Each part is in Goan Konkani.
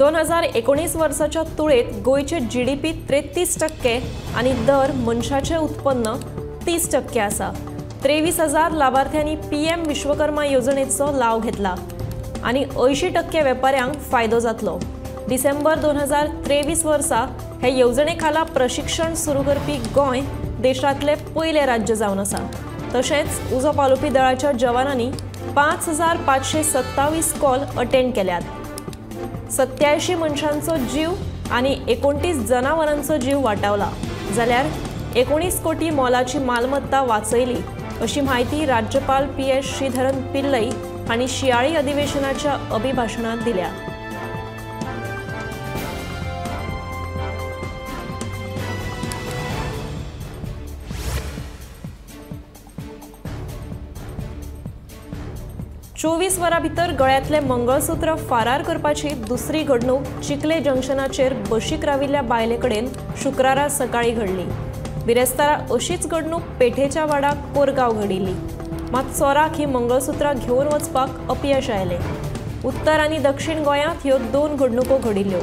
2019 वर्साच्या तुळेत गोंयचे जीडीपी 33% आनी दर मनशाचें उत्पन्न 30% आसा। 23,000 लावार्थ्यांनी पीएम विश्वकर्मा येवजणेचो लाव घेतला आनी 80% वेपाऱ्यांक फायदो जातलो। डिसेंबर 2023 वर्सा हे येवजणे खाला प्रशिक्षण सुरू करपी गोंय देशांतले पयलें राज्य जावन आसा। तशेंच उजो पालोवपी दळाच्या जवानांनी 5,527 कॉल अटेंड केल्यात। 87 मनशांचो जीव आनी 29 जनावरांचो जीव वाटावला, जाल्यार 19 कोटी मोलाची मालमत्ता वाचयली अशी म्हायती राज्यपाल पी.एस. श्रीधरन पिल्लई हांणी शियाळी अधिवेशनाच्या अभिभाशणांत दिल्या। चोवीस वरां भितर गळ्यांतलें मंगळसूत्र फारार करपाची दुसरी घडणूक चिखले जंक्शनाचेर बशीक राविल्ल्या बायले कडेन शुक्रारा सकाळीं घडली। बिरेस्तारा अशीच घडणूक पेठेच्या वाडाक कोरगांव घडिल्ली। मात चोराक ही मंगळसूत्रां घेवन वचपाक अपयश आयलें। उत्तर आनी दक्षिण गोंयांत ह्यो 2 घडणुको घडिल्ल्यो।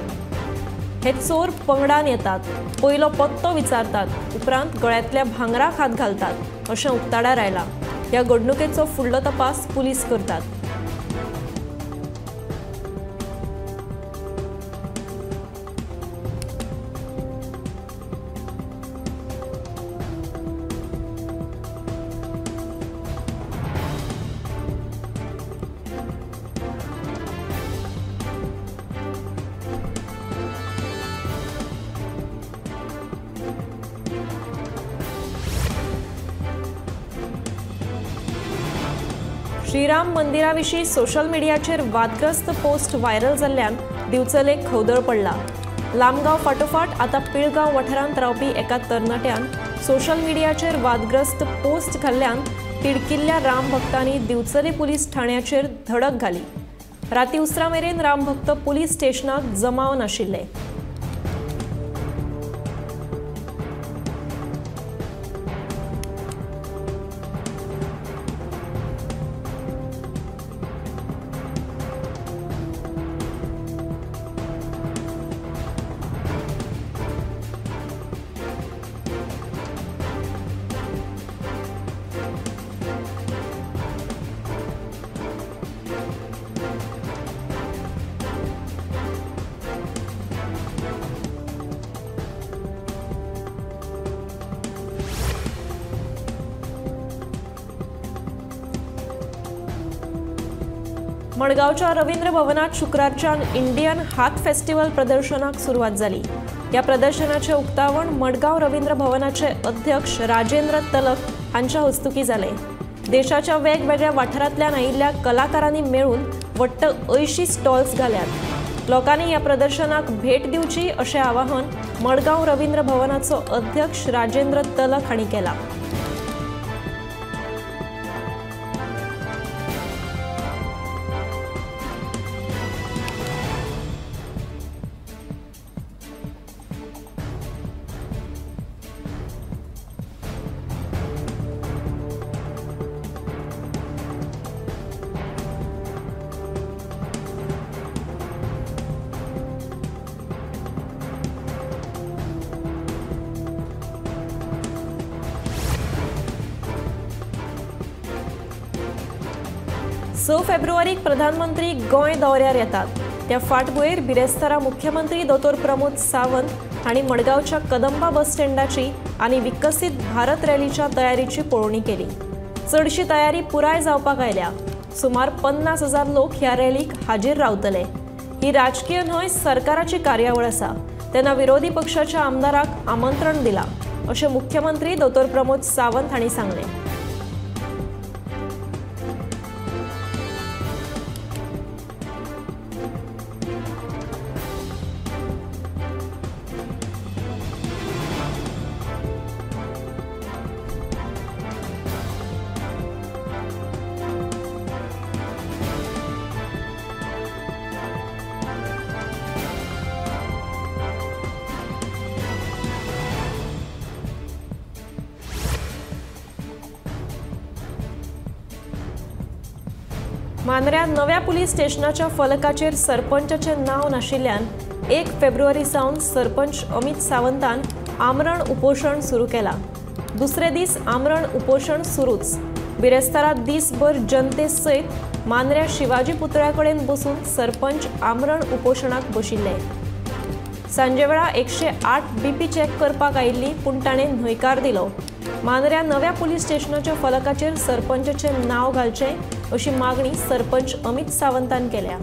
हे चोर पंगडान येतात, पयलो पत्तो विचारतात, उपरांत गळ्यांतल्या भांगराक हात घालतात अशें उक्ताडार आयलां। ह्या घडणुकेचो फुडलो तपास पुलीस करतात। श्रीराम मंदिरा विशीं सोशल मिडियाचेर वादग्रस्त पोस्ट व्हायरल जाल्ल्यान दिवचलेक खवदळ पडला। लामगांव फाटोफाट आतां पिळगांव वाठारांत रावपी एका तरणाट्यान सोशल मिडियाचेर वादग्रस्त पोस्ट घाल्ल्यान तिडकिल्ल्या रामभक्तांनी दिवचले पुलीस ठाण्याचेर धडक घाली। राती उसरां मेरेन रामभक्त पुलीस स्टेशनाक जमाव नाशिल्ले। मडगांवच्या रवींद्र भवनात शुक्रारच्यान इंडियन हात फेस्टिवल प्रदर्शनाक सुरवात जाली। ह्या प्रदर्शनाचें उक्तावण मडगांव रवींद्र भवनाचे अध्यक्ष राजेंद्र तलक हांच्या हस्तुकीं जालें। देशाच्या वेगवेगळ्या वाठारांतल्यान आयिल्ल्या कलाकारांनी मेळून वट्ट 80 स्टॉल्स घाल्यात। लोकांनी ह्या प्रदर्शनाक भेट दिवची अशें आवाहन मडगांव रवींद्र भवनाचो अध्यक्ष राजेंद्र तलक हांणी केलां। स फेब्रुवारीक प्रधानमंत्री गोंय दौऱ्यार येतात। त्या फाटभुंयेर बिरेस्तारा मुख्यमंत्री दोतोर प्रमोद सावंत हांणी मडगांवच्या कदंबा बस स्टँडाची आनी विकसीत भारत रॅलीच्या तयारीची पळोवणी केली। चडशी तयारी पुराय जावपाक आयल्या। सुमार 50,000 लोक ह्या रॅलीक हाजीर रावतले। ही राजकीय न्हय सरकाराची कार्यावळ आसा, तेन्ना विरोधी पक्षाच्या आमदाराक आमंत्रण दिलां अशें मुख्यमंत्री दोतोर प्रमोद सावंत हांणी सांगलें। मांद्र्या नव्या पुलीस स्टेशनाच्या फलकाचेर सरपंचाचें नांव नाशिल्ल्यान 1 फेब्रुवारी सावन सरपंच अमित सावंतान आमरण उपोशण सुरू केला. दुसरे दीस आमरण उपोशण सुरूच. बिरेस्तारा दीसभर जनते सयत मांद्र्या शिवाजी पुतळ्या कडेन बसून सरपंच आमरण उपोशणाक बशिल्ले. सांजेवेळा 108 बीपी चॅक करपाक आयिल्ली, पूण ताणें न्हयकार दिलो. मांद्र्या नव्या पुलीस स्टेशनाच्या फलकाचेर सरपंचाचें नांव घालचें अशी मागणी सरपंच अमित सावंतान केल्या.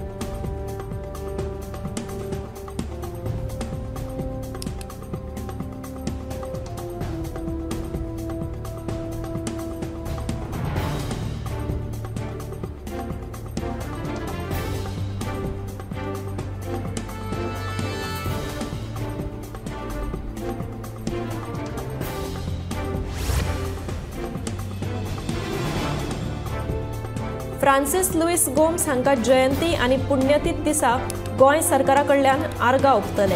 फ्रांसीस लुईस गोम्स हांकां जयंती आनी पुण्यतीथ दिसा गोंय सरकारा कडल्यान आर्गां ओंपतले.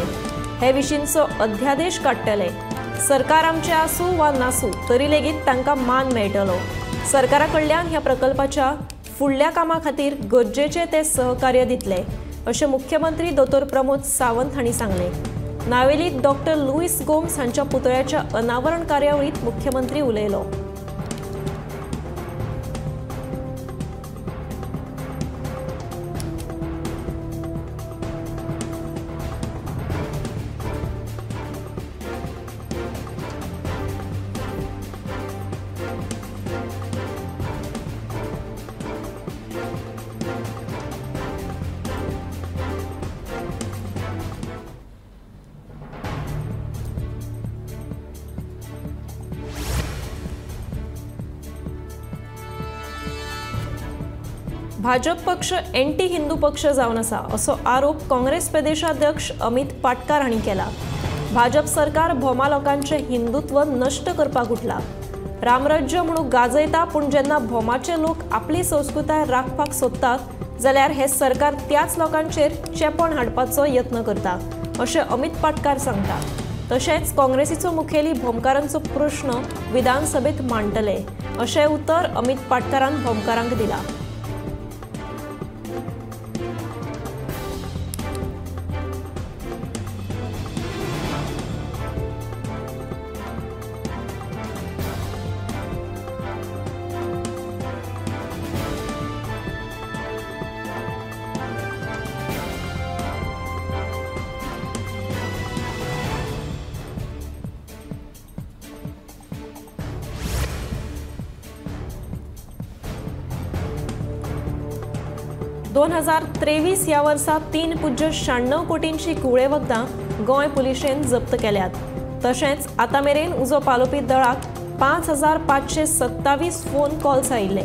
हे विशींचो अध्यादेश काडटले. सरकार आमचें आसूं वा नासूं तरी लेगीत तांकां मान मेळटलो. सरकारा कडल्यान ह्या प्रकल्पाच्या फुडल्या कामा खातीर गरजेचें ते सहकार्य दितले अशें मुख्यमंत्री दोतोर प्रमोद सावंत हांणी सांगलें. नावेलीत डॉक्टर लुईस गोम्स हांच्या पुतळ्याच्या अनावरण कार्यावळींत मुख्यमंत्री उलयलो. भाजप पक्ष एंटी हिंदू पक्ष जावन आसा असो आरोप काँग्रेस प्रदेशाध्यक्ष अमित पाटकार हांणी केला. भाजप सरकार भोमा लोकांचें हिंदुत्व नश्ट करपाक उठला. रामराज्य म्हणून गाजयता, पूण जेन्ना भोमाचे लोक आपली संस्कृताय राखपाक सोदतात जाल्यार हे सरकार त्याच लोकांचेर चेपण हाडपाचो यत्न करता अशें अमित पाटकार सांगता. तशेंच काँग्रेसीचो मुखेली भोमकारांचो प्रश्न विधानसभेत मांडटले अशें उतर अमित पाटकारान भोमकारांक दिला. दोन 2023 ह्या वर्सा 3.96 कोटींची घुंवळे वखदां गोंय पुलिशेन जप्त केल्यात. तशेंच आतां मेरेन उजो पालोवपी दळाक 5527 फोन कॉल्स आयिल्ले.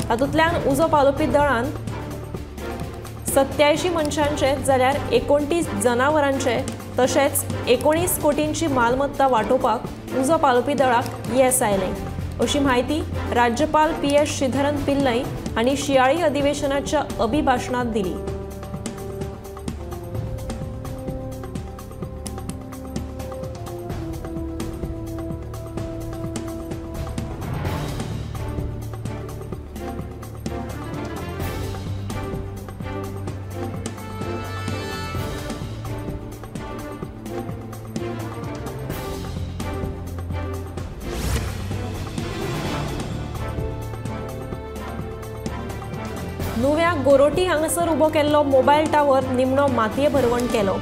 तातूंतल्यान उजो पालोवपी दळान 87 मनशांचे जाल्यार 29 जनावरांचे तशेंच 19 कोटींची मालमत्ता वांटोवपाक उजो पालोवपी दळाक येस आयलें अशी म्हायती राज्यपाल पी.एस. श्रीधरन पिल्लई हांणी शियाळी अधिवेशनाच्या अभिभाशणांत दिली. नुव्या गोरोटी हांगासर उबो केल्लो मोबायल टावर निमणो मातये भरवण केलो.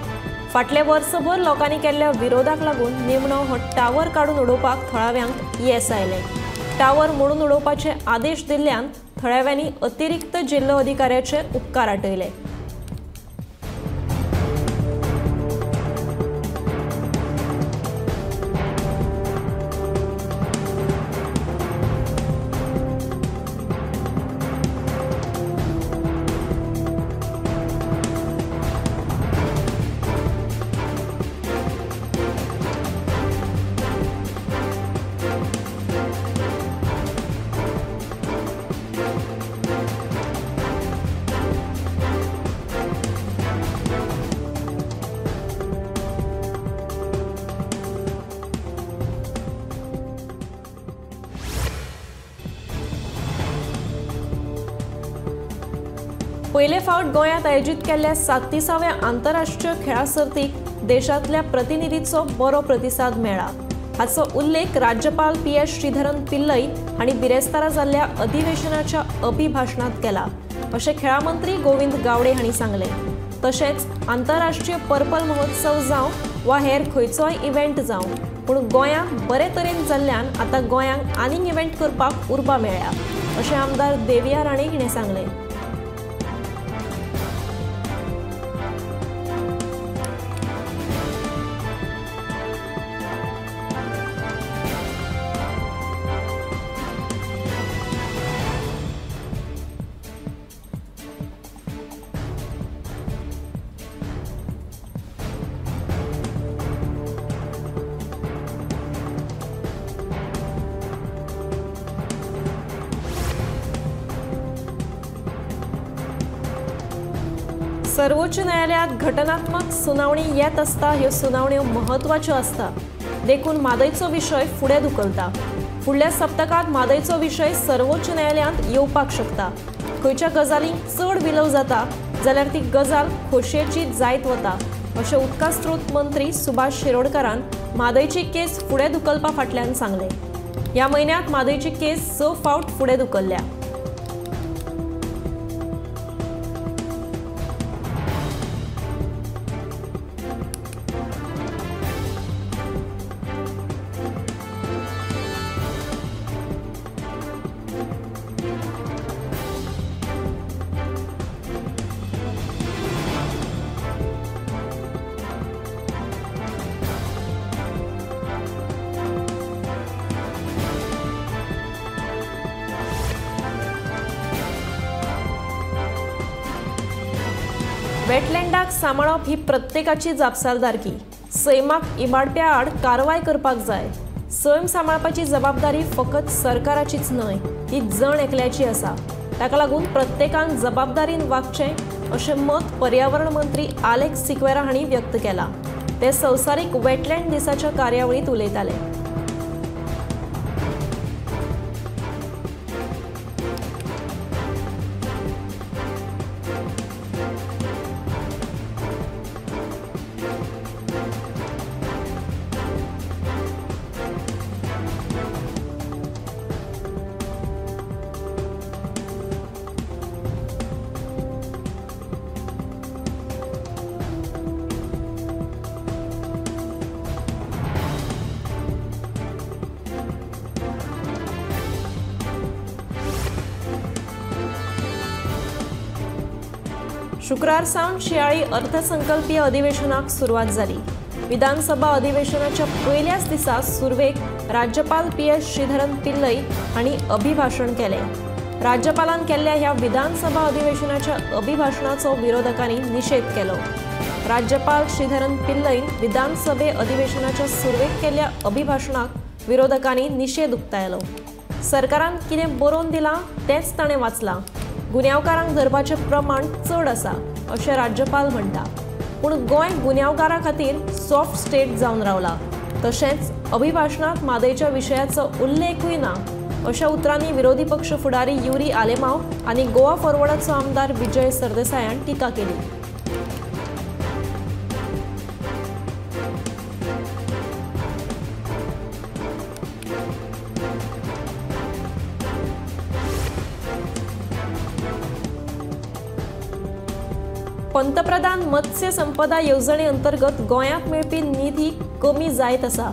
फाटले वर्सभर लोकांनी केल्ल्या विरोधाक लागून निमणो हो टावर काडून उडोवपाक थळाव्यांक येस आयलें. टावर मोडून उडोवपाचे आदेश दिल्ल्यान थळाव्यांनी अतिरिक्त जिल्लो अधिकाऱ्याचे उपकार आटयले. पयले फावट गोंयांत आयोजीत केल्ल्या 37व्या आंतरराष्ट्रीय खेळां सर्तीक देशांतल्या प्रतिनिधीचो बरो प्रतिसाद मेळ्ळा. हाचो उल्लेख राज्यपाल पी.एस. श्रीधरन पिल्लई हांणी बिरेस्तारा जाल्ल्या अधिवेशनाच्या अभिभाशणांत केला, अशें खेळां मंत्री गोविंद गावडे हांणी सांगलें. तशेंच आंतरराष्ट्रीय पर्पल महोत्सव जावं वा हेर खंयचोय इव्हेंट जावं, पूण गोंयांत बरे तरेन जाल्ल्यान आतां गोंयांक आनीक इव्हेंट करपाक उर्बा मेळ्ळ्या, अशें आमदार देविया राणे हिणें सांगलें. सर्वोच्च न्यायालयात घटनात्मक सुनावणी येत आसता. ह्यो सुनावण्यो म्हत्वाच्यो आसता, देखून म्हादयचो विशय फुडें धुकलता. फुडल्या सप्तकांत म्हादयचो विशय सर्वोच्च न्यायालयांत येवपाक शकता. खंयच्या गजालींक चड विलव जाता जाल्यार ती गजाल खोशयेची जायत वता, अशें उदका स्रोत मंत्री सुभाष शिरोडकारान म्हादयची केस फुडें धुकलपा फाटल्यान सांगलें. ह्या म्हयन्यांत म्हादयची केस 6 फावट फुडें धुकल्ल्या. वेटलँडाक सांबाळप ही प्रत्येकाची जापसालदारकी. सैमाक इबाडप्या आड कारवाय करपाक जाय. सैम सांबाळपाची जबाबदारी फकत सरकाराचीच न्हय, ती जण एकल्याची आसा. ताका लागून प्रत्येकान जबाबदारीन वागचें, अशें मत पर्यावरण मंत्री आलेक्स सिक्वेरा हांणी व्यक्त केलां. ते संवसारीक वेटलँड दिसाच्या कार्यावळींत उलयताले. शुक्रार सावन शियाळी अर्थसंकल्पीय अधिवेशनाक सुरवात जाली. विधानसभा अधिवेशनाच्या पयल्याच दिसा सुरवेक राज्यपाल पी.एस. श्रीधरन पिल्लई हांणी अभिभाशण केलें. राज्यपालान केल्ल्या ह्या विधानसभा अधिवेशनाच्या अभिभाशणाचो विरोधकांनी निशेध केलो. राज्यपाल श्रीधरन पिल्लईन विधानसभे अधिवेशनाच्या सुरवेक केल्ल्या अभिभाशणाक विरोधकांनी निशेध उक्तायलो. सरकारान कितें बरोवन दिलां तेंच ताणें वाचलां. गुन्यांवकारांक धरपाचें प्रमाण चड आसा, अशें राज्यपाल म्हणटा. पूण गोंय गुन्यांवकारां खातीर सॉफ्ट स्टेट जावन रावला. तशेंच अभिभाशणांत म्हादयच्या विशयाचो उल्लेखूय ना, अशा उतरांनी विरोधी पक्ष फुडारी युरी आलेमाव आनी गोवा फॉरवर्डाचो आमदार विजय सरदेसायान टिका केली. पंतप्रधान मत्स्य संपदा येवजणे अंतर्गत गोंयांत मेळपी निधी कमी जायत आसा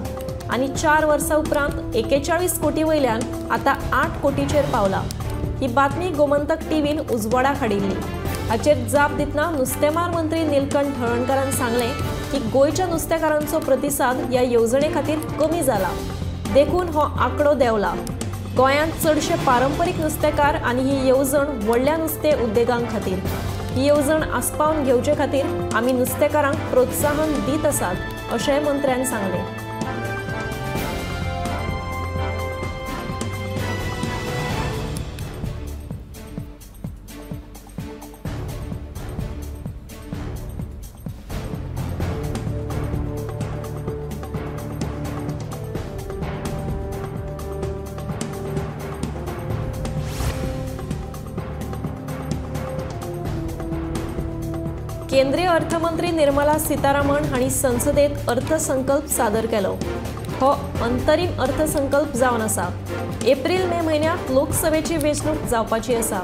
आनी 4 वर्सां उपरांत 41 कोटी वयल्यान आतां 8 कोटीचेर पावला. ही बातमी गोमंतक टीव्हीन उजवाडाक हाडिल्ली. हाचेर जाप दितना नुस्तेमार मंत्री नीलकंठ हळर्णकारान सांगलें की गोंयच्या नुस्तेकारांचो प्रतिसाद ह्या येवजणे खातीर कमी जाला, देखून हो आंकडो देंवला. गोंयांत चडशे पारंपरीक नुस्तेकार आनी ही येवजण व्हडल्या नुस्तें उद्देगां खातीर. ही येवजण आस्पावन घेवचे खातीर आमी नुस्तेकारांक प्रोत्साहन दीत आसात, अशेंय मंत्र्यान सांगलें. केंद्रीय अर्थमंत्री निर्मला सीतारामन हांणी संसदेत अर्थसंकल्प सादर केलो. हो अंतरीम अर्थसंकल्प जावन आसा. एप्रील मे म्हयन्यांत लोकसभेची वेंचणूक जावपाची आसा.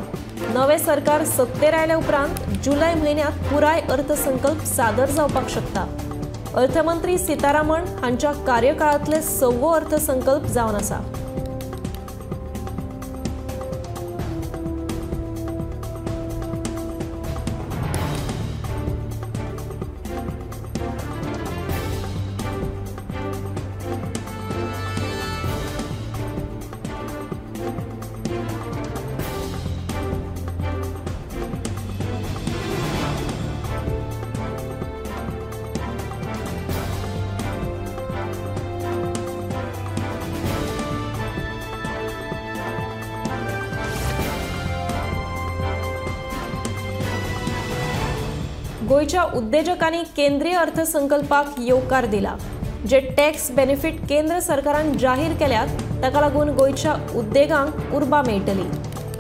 नवें सरकार सत्तेर आयल्या उपरांत जुलय म्हयन्यांत पुराय अर्थसंकल्प सादर जावपाक शकता. अर्थमंत्री सीतारामन हांच्या कार्यकाळांतले 6वो अर्थसंकल्प जावन आसा. गोंयच्या उद्देजकांनी केंद्रीय अर्थसंकल्पाक येवकार दिला. जे टॅक्स बेनिफीट केंद्र सरकारान जाहीर केल्यात ताका लागून गोंयच्या उद्देगांक उर्बा मेळटली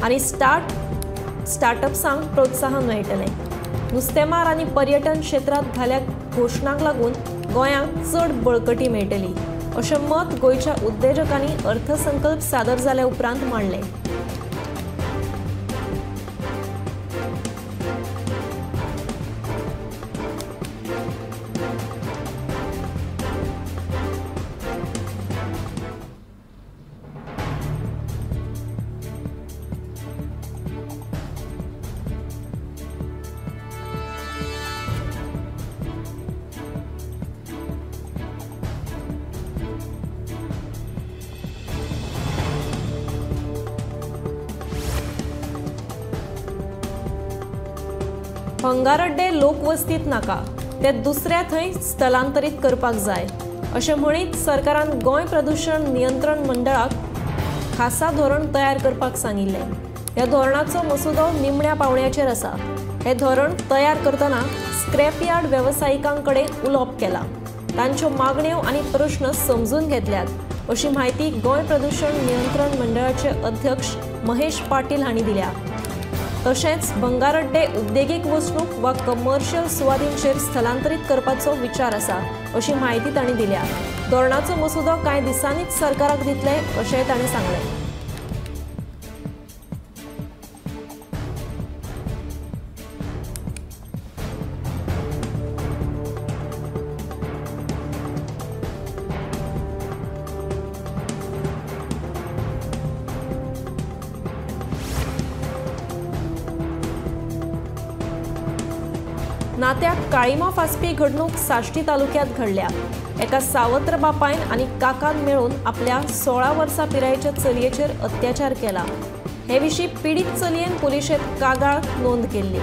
आनी स्टार्टअप्सांक प्रोत्साहन मेळटलें. नुस्तेमार आनी पर्यटन क्षेत्रांत घाल्या घोशणांक लागून गोंयांक चड बळकटी मेळटली अशें मत गोंयच्या उद्देजकांनी अर्थसंकल्प सादर जाल्या उपरांत मांडलें. भंगारड्डे लोकवस्तीत नाका, ते दुसऱ्या थंय स्थलांतरीत करपाक जाय अशें म्हणीत सरकारान गोंय प्रदूषण नियंत्रण मंडळाक खासा धोरण तयार करपाक सांगिल्लें. ह्या धोरणाचो मसुदो निमण्या पावंड्याचेर आसा. हें धोरण तयार करतना स्क्रॅपयार्ड वेवसायिकां कडेन उलोवप केलां, तांच्यो मागण्यो आनी प्रश्न समजून घेतल्यात अशी म्हायती गोंय प्रदूषण नियंत्रण मंडळाचे अध्यक्ष महेश पाटील हांणी दिल्या. तशेंच भंगारड्डे उद्देगीक वसणूक वा कमर्शियल सुवातींचेर स्थलांतरीत करपाचो विचार आसा अशी म्हायती तांणी दिल्या. धोरणाचो मसुदो कांय दिसांनीच सरकाराक दितले अशेंय तांणी सांगलें. नात्याक काळीमा फासपी घडणूक साश्टी तालुक्यात घडल्या. एका सावत्र बापायन आनी काकान मेळून आपल्या 16 वर्सां पिरायेच्या चलयेचेर अत्याचार केला. हे विशीं पिडीत चलयेन पुलिशेंत कागाळ नोंद केल्ली.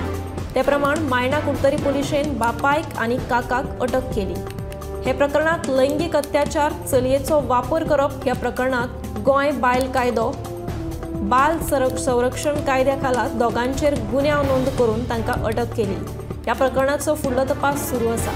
ते प्रमाण मायणा कुडतरी पुलिशेन बापायक आनी काकाक अटक केली. हे प्रकरणांत लैंगीक अत्याचार, चलयेचो वापर करप ह्या प्रकरणांत गोंय बायल कायदो, बाल संरक्षण कायद्या खाला दोगांचेर गुन्यांव नोंद करून तांकां अटक केली. ह्या प्रकरणाचो फुडलो तपास सुरू आसा.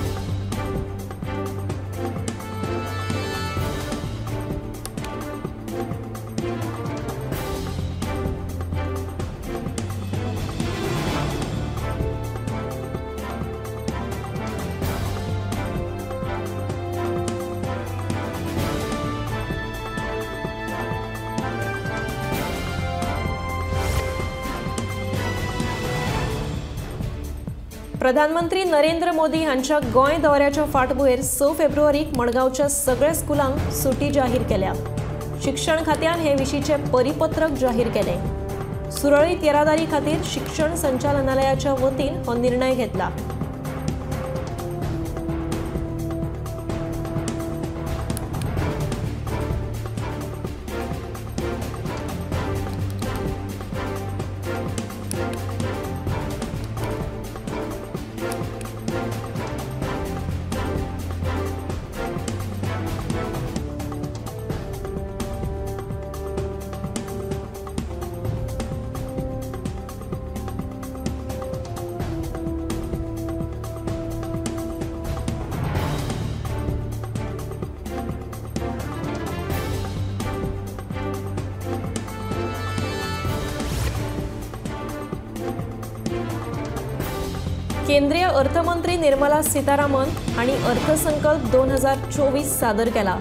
प्रधानमंत्री नरेंद्र मोदी हांच्या गोंय दौऱ्याच्या फाटभुंयेर 6 फेब्रुवारीक मडगांवच्या सगळ्या स्कुलांक सुटी जाहीर केल्या. शिक्षण खात्यान हे विशींचें परिपत्रक जाहीर केलें. सुरळीत येरादारी खातीर शिक्षण संचालनालयाच्या वतीन हो निर्णय घेतला. केंद्रीय अर्थमंत्री निर्मला सीतारामन हांणी अर्थसंकल्प 2024 सादर केला.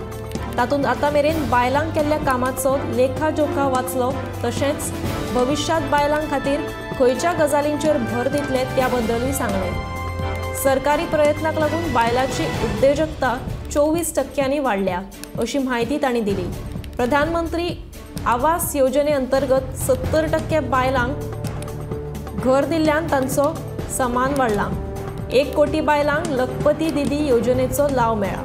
तातूंत आतां मेरेन बायलांक केल्ल्या कामाचो लेखाजोखा वाचलो, तशेंच भविश्यांत बायलां खातीर खंयच्या गजालींचेर भर दितले त्या बद्दलूय सांगलें. सरकारी प्रयत्नाक लागून बायलांची उद्देजकता 24% वाडल्या अशी म्हायती तांणी दिली. प्रधानमंत्री आवास योजने अंतर्गत 70% बायलांक घर दिल्ल्यान तांचो समान वाडला. 1 कोटी बायलांक लखपती दिदी योजनेचो लाव मेळ्ळा.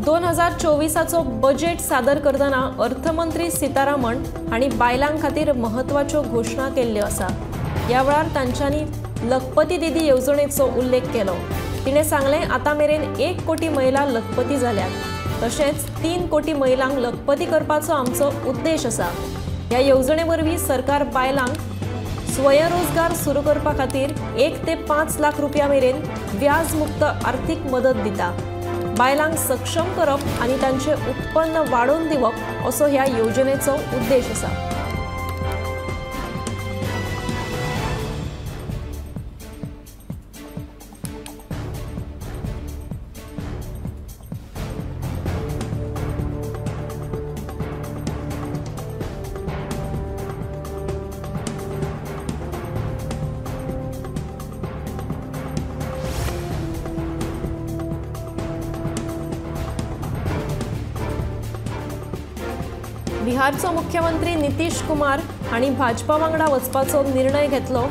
दोन 2024चो बजेट सादर करतना अर्थमंत्री सीतारामन हांणी बायलां खातीर म्हत्वाच्यो घोशणा केल्ल्यो आसा. ह्या वेळार तांच्यांनी लखपती दिदी येवजणेचो उल्लेख केलो. तिणें सांगलें, आतां मेरेन 1 कोटी महिला लखपती जाल्यात, तशेंच 3 कोटी महिलांक लखपती करपाचो आमचो उद्देश आसा. ह्या येवजणे वरवीं सरकार बायलांक स्वयंरोजगार सुरू करपा खातीर 1 ते 5 लाख रुपया मेरेन व्याजमुक्त आर्थीक मदत दिता. बायलांक सक्षम करप आनी तांचें उत्पन्न वाडोवन दिवप असो ह्या येवजणेचो उद्देश आसा. बिहारचो मुख्यमंत्री नितीश कुमार हांणी भाजपा वांगडा वचपाचो निर्णय घेतलो.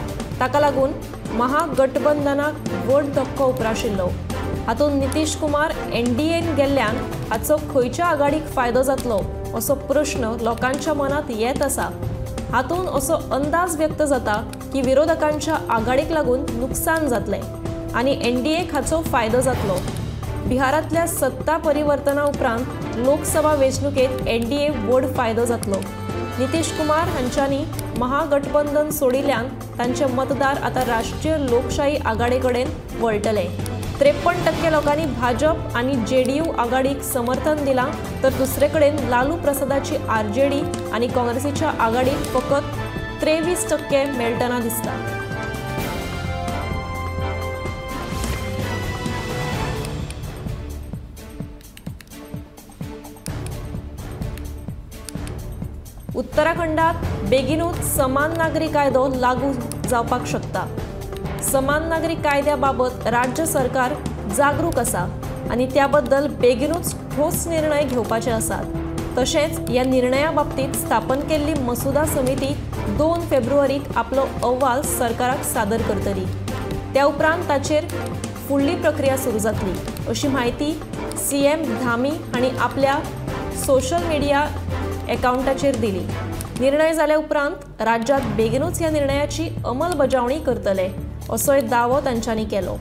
ताका लागून महागठबंधनाक व्हड धक्को उप्राशिल्लो. हातूंत नितीश कुमार एनडीएन गेल्ल्यान हाचो खंयच्या आघाडीक फायदो जातलो असो प्रश्न लोकांच्या मनांत येत आसा. हातूंत असो अंदाज व्यक्त जाता की विरोधकांच्या आघाडीक लागून नुकसान जातलें आनी एनडीएक हाचो फायदो जातलो. बिहारांतल्या सत्ता परिवर्तना उपरांत लोकसभा वेंचणुकेंत एनडीए व्हड फायदो जातलो. नितीश कुमार हांच्यांनी महागठबंधन सोडिल्ल्यान तांचे मतदार आतां राष्ट्रीय लोकशाही आघाडे कडेन वळटले. 53% लोकांनी भाजप आनी जेडीयू आघाडीक समर्थन दिलां, तर दुसरे कडेन लालू प्रसादाची आरजेडी आनी काँग्रेसीच्या आघाडीक फकत 23% मेळटना दिसता. उत्तराखंडात बेगीनूच समान नागरी कायदो लागू जावपाक शकता. समान नागरी कायद्या बाबत राज्य सरकार जागरूक आसा आनी त्या बद्दल बेगीनूच ठोस निर्णय घेवपाचे आसात. तशेंच ह्या निर्णया बाबतीत स्थापन केल्ली मसुदा समिती 2 फेब्रुवारीक आपलो अहवाल सरकाराक सादर करतली. त्या उपरांत ताचेर फुडली प्रक्रिया सुरू जातली अशी म्हायती सीएम धामी हांणी आपल्या सोशल मिडिया अकाउंटाचेर दिली. निर्णय जाल्या उपरांत राज्यात बेगीनूच ह्या निर्णयाची अंमलबजावणी करतले असोय दावो तांच्यांनी केलो.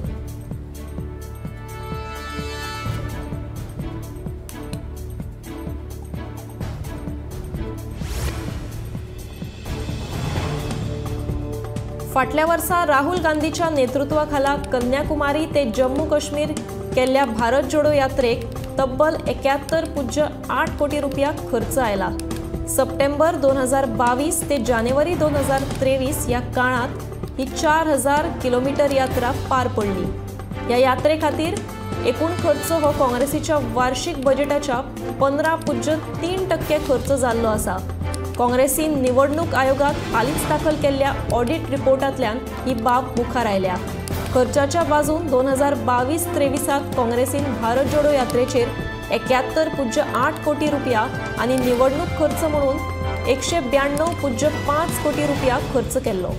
फाटल्या वर्सा राहुल गांधीच्या नेतृत्वाखाला कन्याकुमारी ते जम्मू काश्मीर केल्ल्या भारत जोडो यात्रेक तब्बल 71.8 कोटी रुपया खर्च आयला. सप्टेंबर 2022 ते जानेवारी 2023 ह्या काळांत ही 4000 किलोमीटर यात्रा पार पडली. ह्या यात्रे खातीर एकूण खर्च हो काँग्रेसीच्या वार्षिक बजेटाच्या 15.3% खर्च जाल्लो आसा. काँग्रेसीन निवडणूक आयोगात हालींच दाखल केल्ल्या ऑडिट रिपोर्टांतल्यान ही बाब मुखार आयल्या. खर्चाच्या बाजून 2022-23 काँग्रेसीन भारत जोडो यात्रेचेर 71.8 कोटी रुपया आनी निवडणूक खर्च म्हणून 192.5 कोटी रुपया खर्च केल्लो.